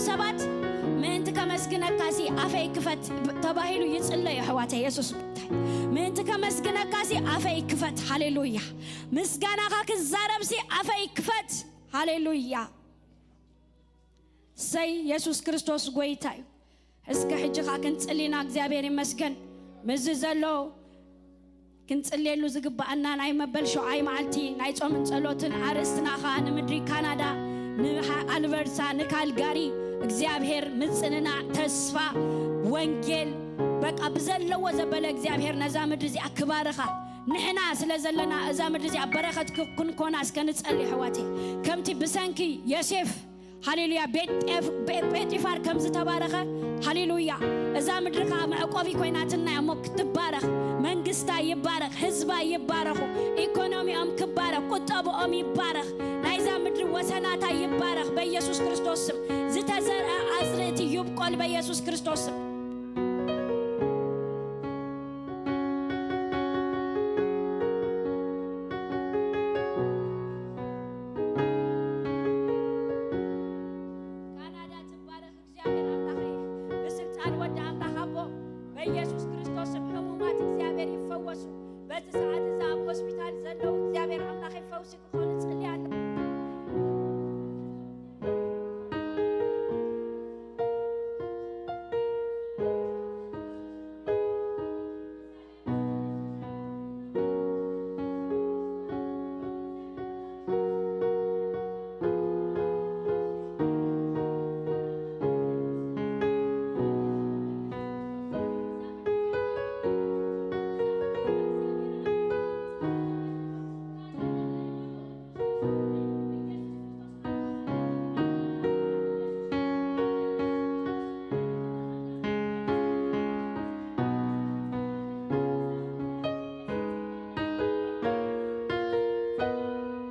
ሰባት ምእንቲ ከመስግነካሲ ኣፈይ ክፈት ተባሂሉ ይጽለዩ ኣሕዋተይ። የሱስ ምእንቲ ከመስግነካሲ ኣፈይ ክፈት። ሃሌሉያ። ምስጋናኻ ክዛረብሲ ኣፈይ ክፈት። ሃሌሉያ። ሰይ የሱስ ክርስቶስ ጎይታ እዩ። እስከ ሕጂ ኸኣ ክንጽሊ ኢና። እግዚኣብሔር ይመስገን። ምስዚ ዘሎ ክንጽልየሉ ዝግብኣና ናይ መበል ሸውዓይ መዓልቲ ናይ ጾምን ጸሎትን ኣርእስትና ኸኣ ንምድሪ ካናዳ፣ ንኣልበርታ፣ ንካልጋሪ እግዚኣብሔር ምጽንናዕ፣ ተስፋ፣ ወንጌል በቃ ብዘለዎ ዘበለ እግዚኣብሔር ነዛ ምድሪ እዚኣ ክባርኻ። ንሕና ስለ ዘለና እዛ ምድሪ እዚኣ በረኸት ክኩን ኮና እስከ ንጸሊ ኣሕዋተይ። ከምቲ ብሰንኪ ዮሴፍ ሃሌሉያ። ቤት ጤፍ-፣ ቤ-፣ ጴጢፋር ከም ዝተባረኸ፣ ሃሌሉያ። እዛ ምድሪ ኸዓ መዕቆቢ ኮይናትና እያ እሞ ክትባረኽ። መንግስታ ይባረኽ፣ ህዝባ ይባረኹ፣ ኢኮኖሚኦም ክባረኽ፣ ቁጠብኦም ይባረኽ፣ ናይዛ ምድሪ ወሰናታ ይባረኽ። በኢየሱስ ክርስቶስ ስም ዝተዘርአ ኣዝርእቲ ይብቆል። በኢየሱስ ክርስቶስ ስም